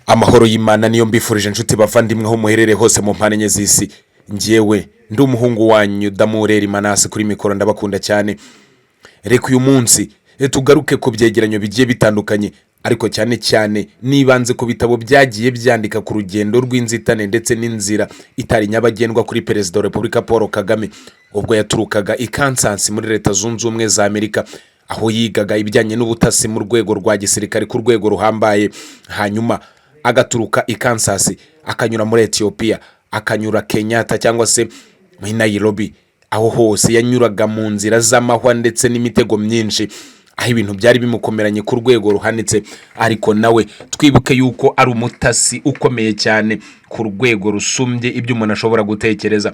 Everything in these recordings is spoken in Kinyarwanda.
Amahoro y'Imana niyo mbifurije, inshuti bavandimwe, aho muherereye hose mu mpande enye z'isi. Ngewe ndi umuhungu wanyu Damureri Manasi kuri mikoro, ndabakunda cyane. Reka uyu munsi tugaruke ku byegeranyo bigiye bitandukanye, ariko cyane cyane nibanze ku bitabo byagiye byandika ku rugendo rw'inzitane ndetse n'inzira itari nyabagendwa kuri Perezida wa Repubulika Paul Kagame, ubwo yaturukaga i Kansas muri Leta Zunze Ubumwe za Amerika, aho yigaga ibijyanye n'ubutasi mu rwego rwa gisirikare ku rwego ruhambaye, hanyuma agaturuka i Kansas akanyura muri Etiyopiya, akanyura Kenyatta cyangwa se muri Nairobi. Aho hose yanyuraga mu nzira z'amahwa ndetse n'imitego myinshi, aho ibintu byari bimukomeranye ku rwego ruhanitse. Ariko nawe twibuke yuko ari umutasi ukomeye cyane ku rwego rusumbye ibyo umuntu ashobora gutekereza.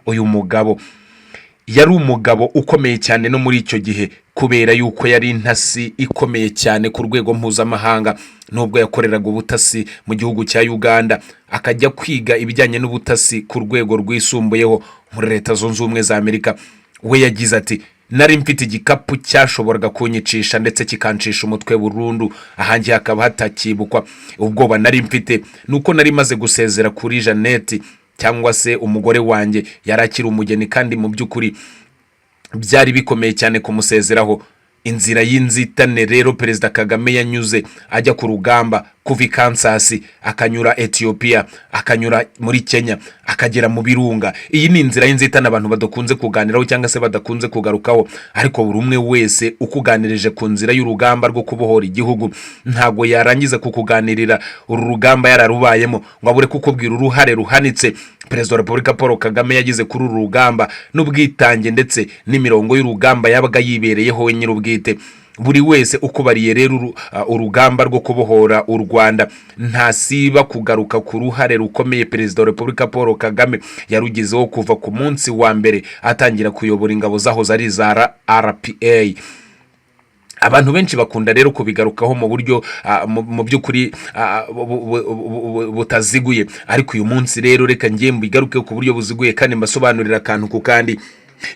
Uyu mugabo yari umugabo ukomeye cyane no muri icyo gihe, kubera yuko yari intasi ikomeye cyane ku rwego mpuzamahanga. Nubwo yakoreraga ubutasi mu gihugu cya Uganda, akajya kwiga ibijyanye n'ubutasi ku rwego rwisumbuyeho muri Leta Zunze Ubumwe za Amerika. We yagize ati: "Nari mfite igikapu cyashoboraga kunyicisha ndetse kikancisha umutwe burundu, ahanjye hakaba hatakibukwa. Ubwoba nari mfite ni uko nari maze gusezera kuri Jeannette cyangwa se umugore wanjye, yari akiri umugeni, kandi mu by'ukuri byari bikomeye cyane kumusezeraho." Inzira y'inzitane rero Perezida Kagame yanyuze ajya ku rugamba, kuva i Kansas akanyura Etiyopiya, akanyura muri Kenya, akagera mu birunga, iyi ni inzira y'inzitane abantu badakunze kuganiraho cyangwa se badakunze kugarukaho. Ariko buri umwe wese ukuganirije ku nzira y'urugamba rwo kubohora igihugu, ntabwo yarangiza kukuganirira uru rugamba yararubayemo ngo abure kukubwira uruhare ruhanitse Perezida wa Repubulika Paul Kagame yagize kuri uru rugamba, n'ubwitange ndetse n'imirongo y'urugamba yabaga yibereyeho we nyir'ubwite. Buri wese ukubariye rero urugamba rwo kubohora u Rwanda ntasiba kugaruka ku ruhare rukomeye Perezida wa Repubulika Paul Kagame yarugizeho kuva ku munsi wa mbere atangira kuyobora ingabo zahoze ari iza RPA. Abantu benshi bakunda rero kubigarukaho mu buryo mu by'ukuri butaziguye. Ariko uyu munsi rero reka ngiye mbigaruke ku buryo buziguye kandi mbasobanurira akantu ku kandi.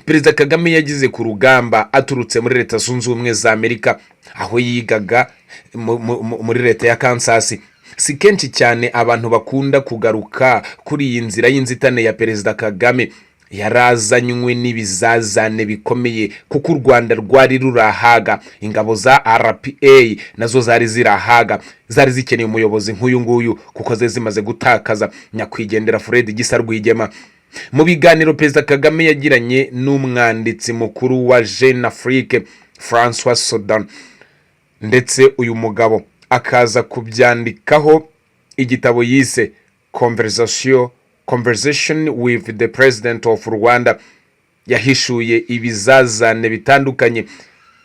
Perezida Kagame yagize ku rugamba aturutse muri Leta Zunze Ubumwe za Amerika, aho yigaga muri leta ya Kansas. Si kenshi cyane abantu bakunda kugaruka kuri iyi nzira y'inzitane ya Perezida Kagame yarazanywe n'ibizazane bikomeye, kuko u Rwanda rwari rurahaga, ingabo za RPA nazo zari zirahaga, zari zikeneye umuyobozi nk'uyu nguyu, kuko zari zimaze gutakaza nyakwigendera Fred Gisa Rwigema. Mu biganiro Perezida Kagame yagiranye n'umwanditsi mukuru wa Jeune Afrique, Francois Soudan, ndetse uyu mugabo akaza kubyandikaho igitabo yise Conversation with the President of Rwanda, yahishuye ibizazane bitandukanye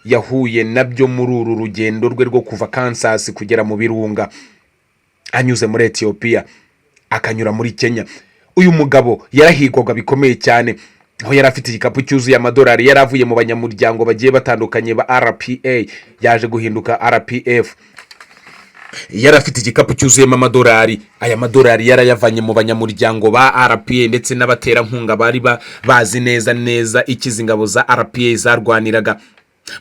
yahuye nabyo muri uru rugendo rwe rwo kuva Kansas kugera mu birunga, anyuze muri Etiyopiya, akanyura muri Kenya. Uyu mugabo yarahigwaga bikomeye cyane, aho yari afite igikapu cyuzuye amadolari yari avuye mu banyamuryango bagiye batandukanye ba RPA, yaje guhinduka RPF. Yari afite igikapu cyuzuyemo amadolari. Aya madolari yarayavanye mu banyamuryango ba RPA ndetse n'abaterankunga bari bazi neza neza icyo izi ngabo za RPA zarwaniraga.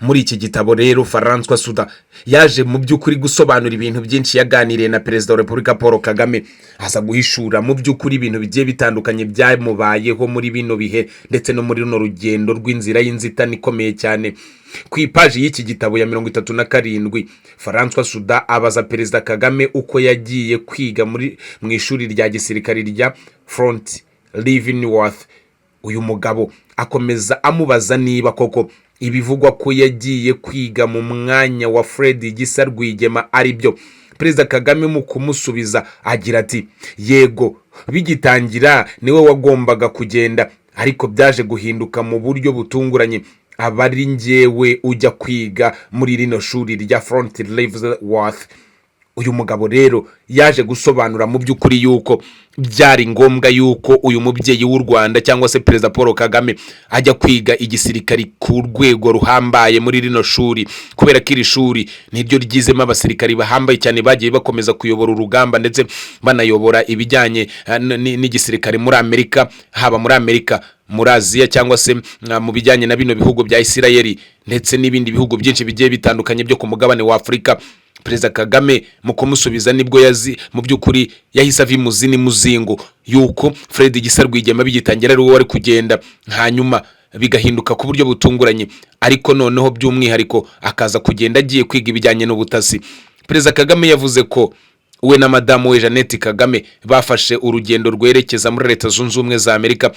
Muri iki gitabo rero, Francois Soudan yaje mu by'ukuri gusobanura ibintu byinshi yaganiriye na Perezida wa Repubulika Paul Kagame, aza guhishura mu by'ukuri ibintu bigiye bitandukanye byamubayeho muri bino bihe ndetse no muri runo rugendo rw'inzira y'inzitane ikomeye cyane. Ku ipaji y'iki gitabo ya 37, Francois Soudan abaza Perezida Kagame uko yagiye kwiga muri mu ishuri rya gisirikare rya Fort Leavenworth. Uyu mugabo akomeza amubaza niba koko ibivugwa ko yagiye kwiga mu mwanya wa Fred Gisa Rwigema ari byo. Perezida Kagame mu kumusubiza agira ati: "Yego, bigitangira niwe wagombaga kugenda, ariko byaje guhinduka mu buryo butunguranye, aba ari njyewe ujya kwiga muri rino shuri rya Fort Leavenworth." Uyu mugabo rero yaje gusobanura mu by'ukuri yuko byari ngombwa yuko uyu mubyeyi w'u Rwanda cyangwa se Perezida Paul Kagame ajya kwiga igisirikari ku rwego ruhambaye muri rino shuri, kubera ko iri shuri niryo ryizemo abasirikari bahambaye cyane bagiye bakomeza kuyobora urugamba ndetse banayobora ibijyanye n'igisirikare muri Amerika, haba muri Amerika, muri Aziya, cyangwa se mu bijyanye na bino bihugu bya Isirayeli ndetse n'ibindi bihugu byinshi bigiye bitandukanye byo ku mugabane wa Afurika. Perezida Kagame mu kumusubiza nibwo yazi mu by'ukuri yahise ava imuzi n'imuzingo yuko Fred Gisa Rwigema bigitangira ari we wari kugenda, hanyuma bigahinduka ku buryo butunguranye, ariko noneho by'umwihariko akaza kugenda agiye kwiga ibijyanye n'ubutasi. Perezida Kagame yavuze ko we na madamu we Jeannette Kagame bafashe urugendo rwerekeza muri Leta Zunze Ubumwe za Amerika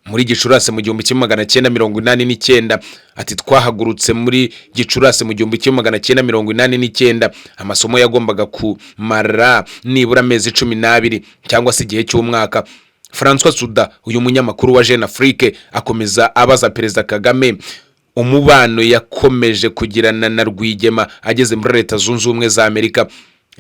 muri Gicurasi mu 1989. Ati: "Twahagurutse muri Gicurasi mu 1989. Amasomo yagombaga kumara nibura amezi 12 cyangwa se igihe cy'umwaka." Francois Soudan, uyu munyamakuru wa Jeune Afrique, akomeza abaza Perezida Kagame umubano yakomeje kugirana na Rwigema ageze muri Leta Zunze Ubumwe za Amerika,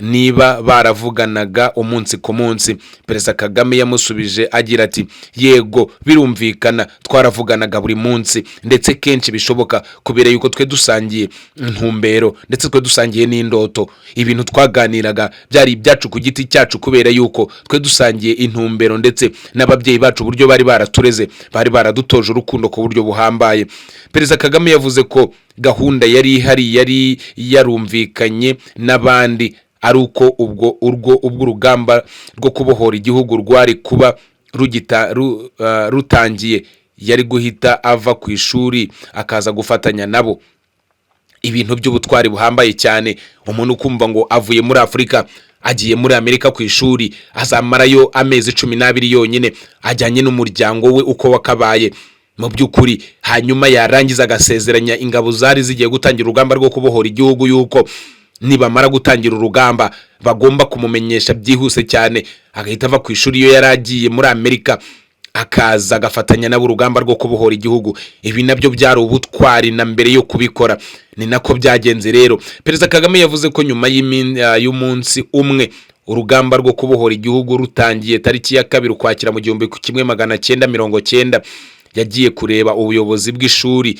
niba baravuganaga umunsi ku munsi. Perezida Kagame yamusubije agira ati: "Yego, birumvikana, twaravuganaga buri munsi ndetse kenshi bishoboka, kubera yuko twe dusangiye intumbero ndetse twe dusangiye n'indoto. Ibintu twaganiraga byari ibyacu ku giti cyacu, kubera yuko twe dusangiye intumbero ndetse n'ababyeyi bacu uburyo bari baratureze, bari baradutoje urukundo ku buryo buhambaye." Perezida Kagame yavuze ko gahunda yari ihari, yari yarumvikanye n'abandi, ari uko ubwo urwo ubwo urugamba rwo kubohora igihugu rwari kuba rutangiye, yari guhita ava ku ishuri akaza gufatanya nabo. Ibintu by'ubutwari buhambaye cyane, umuntu ukumva ngo avuye muri Afurika agiye muri Amerika ku ishuri, azamarayo amezi 12 yonyine, ajyanye n'umuryango we uko wakabaye mu by'ukuri, hanyuma yarangiza agasezeranya ingabo zari zigiye gutangira urugamba rwo kubohora igihugu yuko nibamara gutangira urugamba bagomba kumumenyesha byihuse cyane, agahita ava ku ishuri iyo yari agiye muri Amerika, akaza agafatanya nabo urugamba rwo kubohora igihugu. Ibi nabyo byari ubutwari na mbere yo kubikora. Ni nako byagenze rero. Perezida Kagame yavuze ko nyuma y'umunsi umwe urugamba rwo kubohora igihugu rutangiye, tariki ya 2 Ukwakira mu 1990, yagiye kureba ubuyobozi bw'ishuri,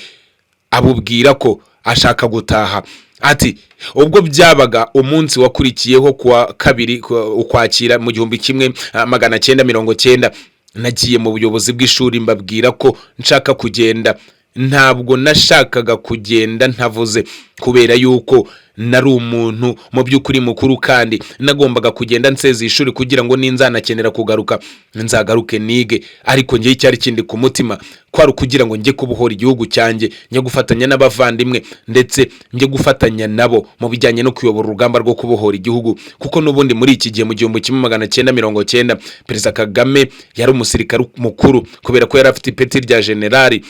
abubwira ko ashaka gutaha. Ati: "Ubwo byabaga, umunsi wakurikiyeho kuwa 2 Ukwakira mu 1990, nagiye mu buyobozi bw'ishuri mbabwira ko nshaka kugenda. Ntabwo nashakaga kugenda ntavuze, kubera yuko nari umuntu mu by'ukuri mukuru, kandi nagombaga kugenda nsezeye ishuri kugira ngo ninzanakenera kugaruka nzagaruke nige. Ariko ngewe icyari kindi ku mutima kwari ukugira ngo njye kubohora igihugu cyanjye, njye gufatanya n'abavandimwe, ndetse njye gufatanya nabo mu bijyanye no kuyobora urugamba rwo kubohora igihugu." Kuko n'ubundi muri iki gihe mu 1990, Perezida Kagame yari umusirikare mukuru, kubera ko yari afite ipeti rya generali.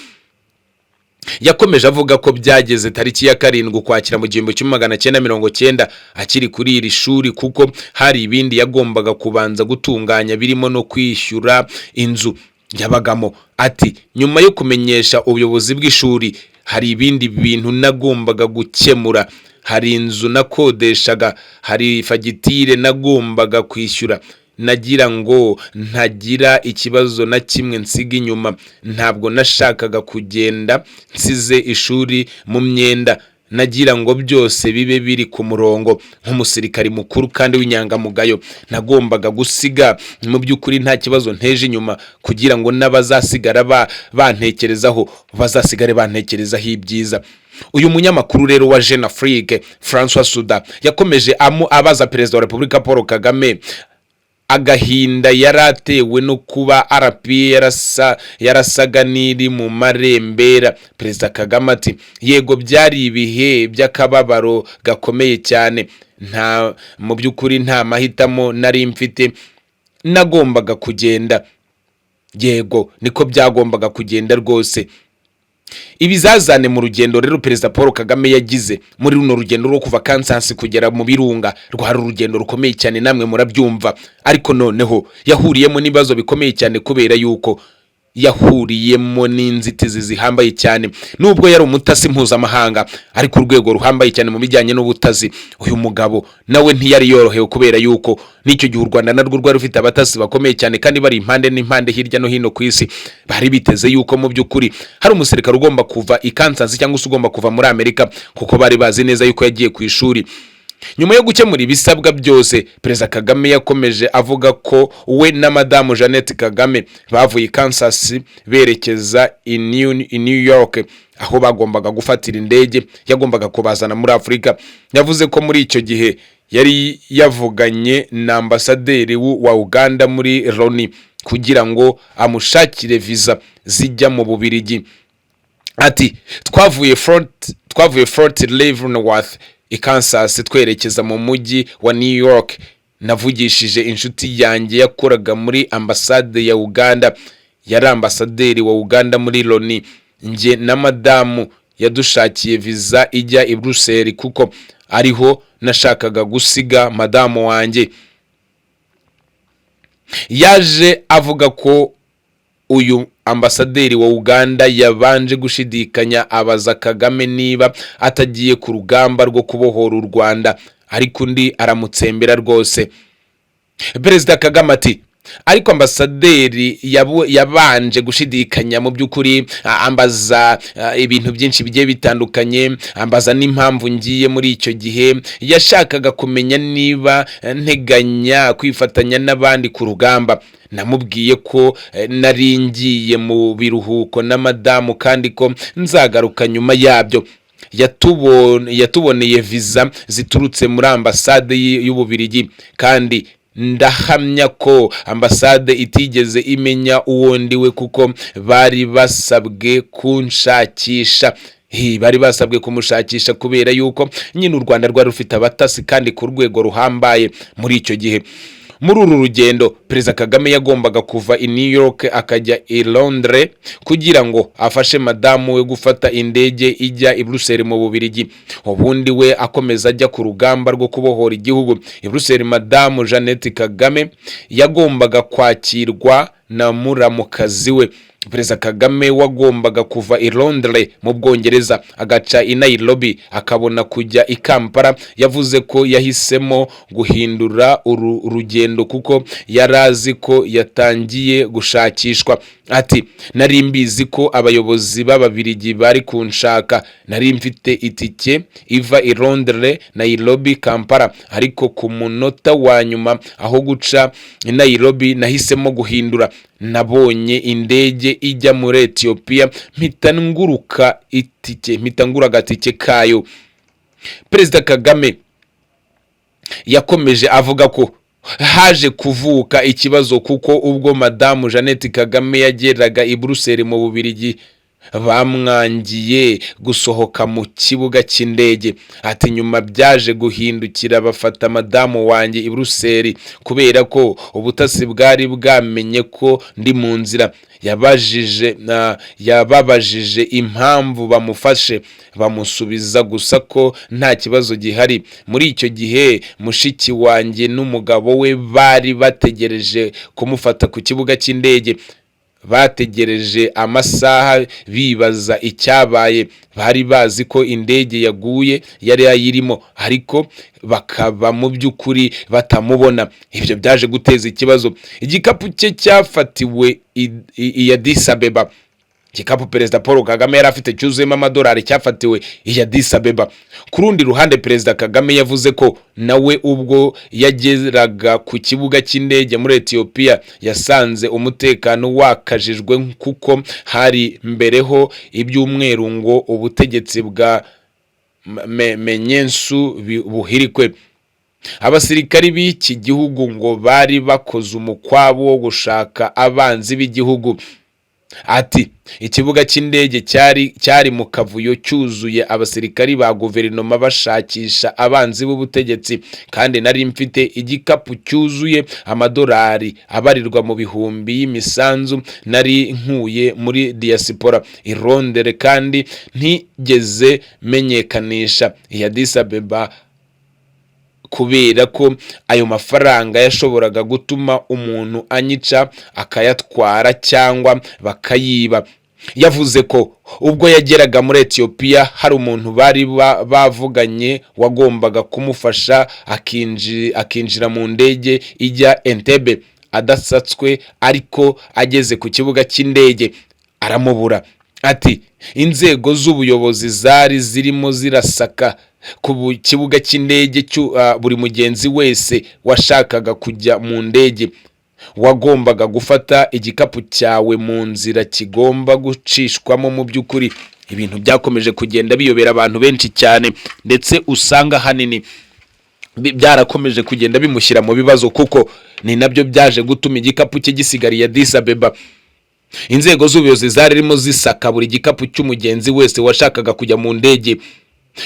Yakomeje avuga ko byageze tariki ya 7 Ukwakira mu 1990 akiri kuri iri shuri, kuko hari ibindi yagombaga kubanza gutunganya birimo no kwishyura inzu yabagamo. Ati: "Nyuma yo kumenyesha ubuyobozi bw'ishuri, hari ibindi bintu nagombaga gukemura. Hari inzu nakodeshaga, hari fagitire nagombaga kwishyura. Nagira ngo ntagira ikibazo na kimwe nsiga inyuma. Ntabwo nashakaga kugenda nsize ishuri mu myenda. Nagira ngo byose bibe biri ku murongo. Nk'umusirikari mukuru kandi w'inyangamugayo, nagombaga gusiga mu by'ukuri nta kibazo nteje inyuma, kugira ngo n'abazasigara bantekerezaho bazasigare bantekerezaho ibyiza." Uyu munyamakuru rero wa Jeune Afrique, Francois Soudan, yakomeje abaza Perezida wa Repubulika Paul Kagame agahinda yari atewe no kuba RPA yarasaga n'iri mu marembera. Perezida Kagame ati: "Yego, byari ibihe by'akababaro gakomeye cyane. Nta mu by'ukuri nta mahitamo nari mfite, nagombaga kugenda. Yego, niko byagombaga kugenda rwose." Ibizazane mu rugendo rero Perezida Paul Kagame yagize muri runo rugendo rwo kuva Kansas kugera mu Birunga, rwari urugendo rukomeye cyane, namwe murabyumva. Ariko noneho yahuriyemo n'ibibazo bikomeye cyane, kubera yuko yahuriyemo n'inzitizi zihambaye cyane. Nubwo yari umutasi mpuzamahanga, ariko urwego ruhambaye cyane mu bijyanye n'ubutasi, uyu mugabo nawe ntiyari yorohewe, kubera yuko n'icyo gihe u Rwanda narwo rwari rufite abatasi bakomeye cyane kandi bari impande n'impande hirya no hino ku isi. Bari biteze yuko mu by'ukuri hari umusirikare ugomba kuva i Kansas cyangwa se ugomba kuva muri Amerika, kuko bari bazi neza yuko yagiye ku ishuri. Nyuma yo gukemura ibisabwa byose, Perezida Kagame yakomeje avuga ko we na Madamu Jeannette Kagame bavuye i Kansas berekeza i New York, aho bagombaga gufatira indege yagombaga kubazana muri Afurika. Yavuze ko muri icyo gihe yari yavuganye na ambasaderi wa Uganda muri Loni kugira ngo amushakire viza zijya mu Bubirigi. Ati: Twavuye Fort Leavenworth i Kansas, twerekeza mu mujyi wa New York. Navugishije inshuti yanjye yakoraga muri ambasade ya Uganda, yari ambasaderi wa Uganda muri Loni. Njye na madamu yadushakiye viza ijya i Buruseli, kuko ariho nashakaga gusiga madamu wanjye." Yaje avuga ko uyu ambasaderi wa Uganda yabanje gushidikanya, abaza Kagame niba atagiye ku rugamba rwo kubohora u Rwanda, ariko undi aramutsembera rwose. Perezida Kagame ati: "Ariko ambasaderi yabanje gushidikanya mu by'ukuri, ambaza ibintu byinshi bigiye bitandukanye, ambaza n'impamvu ngiye muri icyo gihe. Yashakaga kumenya niba nteganya kwifatanya n'abandi ku rugamba. Namubwiye ko nari ngiye mu biruhuko na madamu kandi ko nzagaruka nyuma yabyo. Yatuboneye viza ziturutse muri ambasade y'Ububirigi, kandi ndahamya ko ambasade itigeze imenya uwo ndiwe, kuko bari basabwe kunshakisha." Bari basabwe kumushakisha kubera yuko nyine u Rwanda rwari rufite abatasi kandi ku rwego ruhambaye muri icyo gihe. Muri uru rugendo, Perezida Kagame yagombaga kuva i New York akajya i Londres kugira ngo afashe madamu we gufata indege ijya i Buruseli mu Bubirigi, ubundi we akomeza ajya ku rugamba rwo kubohora igihugu. I Buruseli, Madamu Jeannette Kagame yagombaga kwakirwa na muramukazi we. Perezida Kagame wagombaga kuva i Londres mu Bwongereza, agaca i Nairobi, akabona kujya i Kampala, yavuze ko yahisemo guhindura uru rugendo kuko yari azi ko yatangiye gushakishwa. Ati: "Nari mbizi ko abayobozi b'Ababirigi bari kunshaka. Nari mfite itike iva i Londres, Nairobi, Kampala, ariko ku munota wa nyuma, aho guca i Nairobi, nahisemo guhindura. Nabonye indege ijya muri Etiyopiya, mpita nguruka itike, mpita ngura agatike kayo." Perezida Kagame yakomeje avuga ko haje kuvuka ikibazo, kuko ubwo Madamu Jeannette Kagame yageraga i Buruseli mu Bubirigi, bamwangiye gusohoka mu kibuga cy'indege. Ati: "Nyuma byaje guhindukira, bafata madamu wanjye i Buruseli kubera ko ubutasi bwari bwamenye ko ndi mu nzira. Yababajije impamvu bamufashe, bamusubiza gusa ko nta kibazo gihari. Muri icyo gihe mushiki wanjye n'umugabo we bari bategereje kumufata ku kibuga cy'indege. Bategereje amasaha bibaza icyabaye. Bari bazi ko indege yaguye yari ayirimo, ariko bakaba mu by'ukuri batamubona. Ibyo byaje guteza ikibazo. Igikapu cye cyafatiwe i Addis Abeba." Igikapu Perezida Paul Kagame yari afite cyuzuyemo amadolari cyafatiwe i Addis Abeba. Ku rundi ruhande, Perezida Kagame yavuze ko nawe ubwo yageraga ku kibuga cy'indege muri Etiyopiya yasanze umutekano wakajijwe, kuko hari mbereho ibyumweru ngo ubutegetsi bwa Menyensu buhirikwe. Abasirikari b'iki gihugu ngo bari bakoze umukwabo wo gushaka abanzi b'igihugu. Ati: "Ikibuga cy'indege cyari mu kavuyo, cyuzuye abasirikari ba guverinoma bashakisha abanzi b'ubutegetsi, kandi nari mfite igikapu cyuzuye amadolari abarirwa mu bihumbi y'imisanzu nari nkuye muri diaspora i Londres kandi ntigeze menyekanisha i Addis Abeba, kubera ko ayo mafaranga yashoboraga gutuma umuntu anyica akayatwara cyangwa bakayiba." Yavuze ko ubwo yageraga muri Etiyopiya hari umuntu bari bavuganye wagombaga kumufasha akinjira mu ndege ijya Entebbe adasatswe, ariko ageze ku kibuga cy'indege aramubura. Ati: "Inzego z'ubuyobozi zari zirimo zirasaka ku kibuga cy'indege buri mugenzi wese washakaga kujya mu ndege. Wagombaga gufata igikapu cyawe mu nzira kigomba gucishwamo." Mu by'ukuri ibintu byakomeje kugenda biyobera abantu benshi cyane, ndetse usanga ahanini byarakomeje kugenda bimushyira mu bibazo, kuko ni nabyo byaje gutuma igikapu cye gisigariye Addis Abeba. Inzego z'ubuyobozi zarimo zisaka buri gikapu cy'umugenzi wese washakaga kujya mu ndege.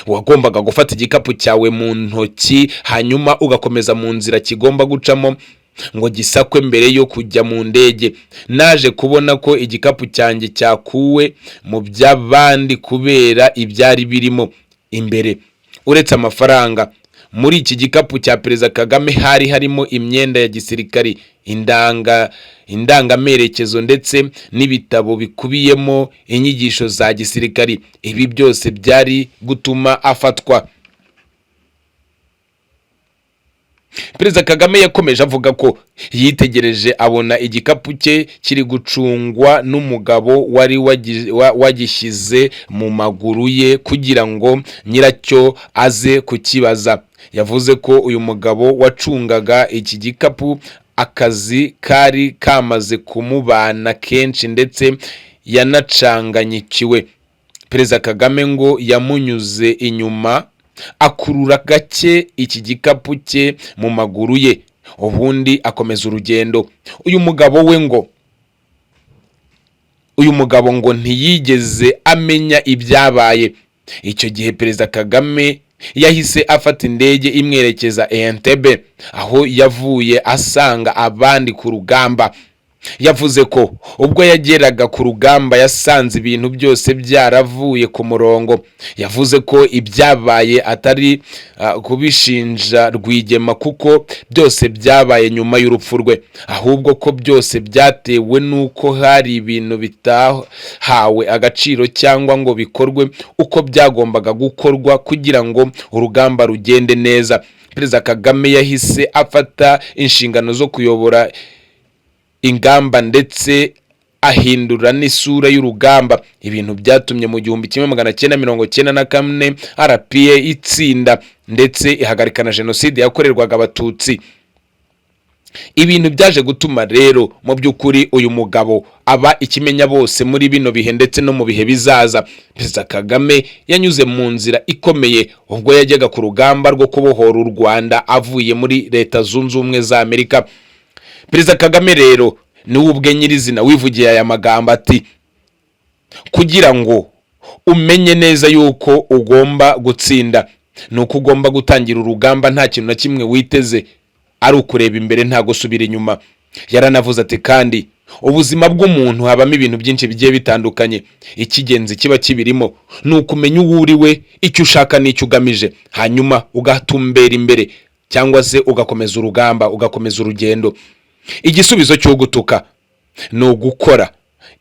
Wagombaga gufata igikapu cyawe mu ntoki, hanyuma ugakomeza mu nzira kigomba gucamo ngo gisakwe mbere yo kujya mu ndege. Naje kubona ko igikapu cyanjye cyakuwe mu by'abandi kubera ibyari birimo imbere. Uretse amafaranga, muri iki gikapu cya Perezida Kagame hari harimo imyenda ya gisirikari, indangamerekezo ndetse n'ibitabo bikubiyemo inyigisho za gisirikari. Ibi byose byari gutuma afatwa. Perezida Kagame yakomeje avuga ko yitegereje abona igikapu cye kiri gucungwa n'umugabo wari wagishyize mu maguru ye kugira ngo nyiracyo aze kukibaza. Yavuze ko uyu mugabo wacungaga iki gikapu akazi kari kamaze kumubana kenshi, ndetse yanacanganyikiwe. Perezida Kagame ngo yamunyuze inyuma, akurura gake iki gikapu cye mu maguru ye, ubundi akomeza urugendo. Uyu mugabo ngo ntiyigeze amenya ibyabaye. Icyo gihe Perezida Kagame yahise afata indege imwerekeza Entebbe, aho yavuye asanga abandi ku rugamba. Yavuze ko ubwo yageraga ku rugamba yasanze ibintu byose byaravuye ku murongo. Yavuze ko ibyabaye atari kubishinja Rwigema, kuko byose byabaye nyuma y'urupfu rwe, ahubwo ko byose byatewe n'uko hari ibintu bitahawe agaciro cyangwa ngo bikorwe uko byagombaga gukorwa kugira ngo urugamba rugende neza. Perezida Kagame yahise afata inshingano zo kuyobora ingamba, ndetse ahindura n'isura y'urugamba, ibintu byatumye mu 1994 RPA itsinda, ndetse ihagarika na jenoside yakorerwaga Abatutsi. Ibintu byaje gutuma rero mu by'ukuri uyu mugabo aba ikimenya bose muri bino bihe ndetse no mu bihe bizaza. Perezida Kagame yanyuze mu nzira ikomeye ubwo yajyaga ku rugamba rwo kubohora u Rwanda avuye muri Leta Zunze Ubumwe za Amerika. Perezida Kagame rero niwe ubwe nyirizina wivugiye aya magambo, ati: "Kugira ngo umenye neza yuko ugomba gutsinda, ni uko ugomba gutangira urugamba nta kintu na kimwe witeze, ari ukureba imbere, nta gusubira inyuma." Yaranavuze ati: "Kandi ubuzima bw'umuntu habamo ibintu byinshi bigiye bitandukanye. Icy'ingenzi kiba kibirimo ni ukumenya uwo uri we, icyo ushaka n'icyo ugamije, hanyuma ugatumbera imbere cyangwa se ugakomeza urugamba, ugakomeza urugendo. Igisubizo cy'ugutuka ni ugukora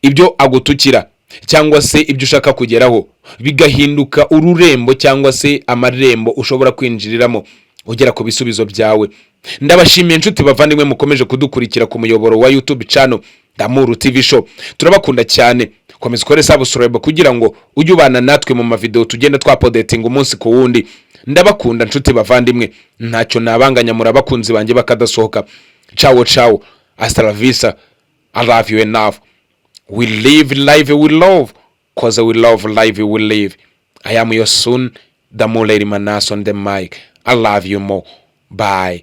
ibyo agutukira, cyangwa se ibyo ushaka kugeraho bigahinduka ururembo cyangwa se amarembo ushobora kwinjiriramo ugera ku bisubizo byawe." Ndabashimiye inshuti bavandimwe mukomeje kudukurikira ku muyoboro wa YouTube channel Damuru TV Show. Turabakunda cyane. Komeza ukore subscribe kugira ngo ujye ubana natwe mu mavideo tugenda twaupdatinga umunsi ku wundi. Ndabakunda nshuti bavandimwe, ntacyo nabanganya, muri abakunzi banjye bakadasohoka. Ciao ciao, hasta la vista, I love you enough. We live life we love, 'cause we love life we live. I am your son, Damuleli Manas, on the mic. I love you more. Bye.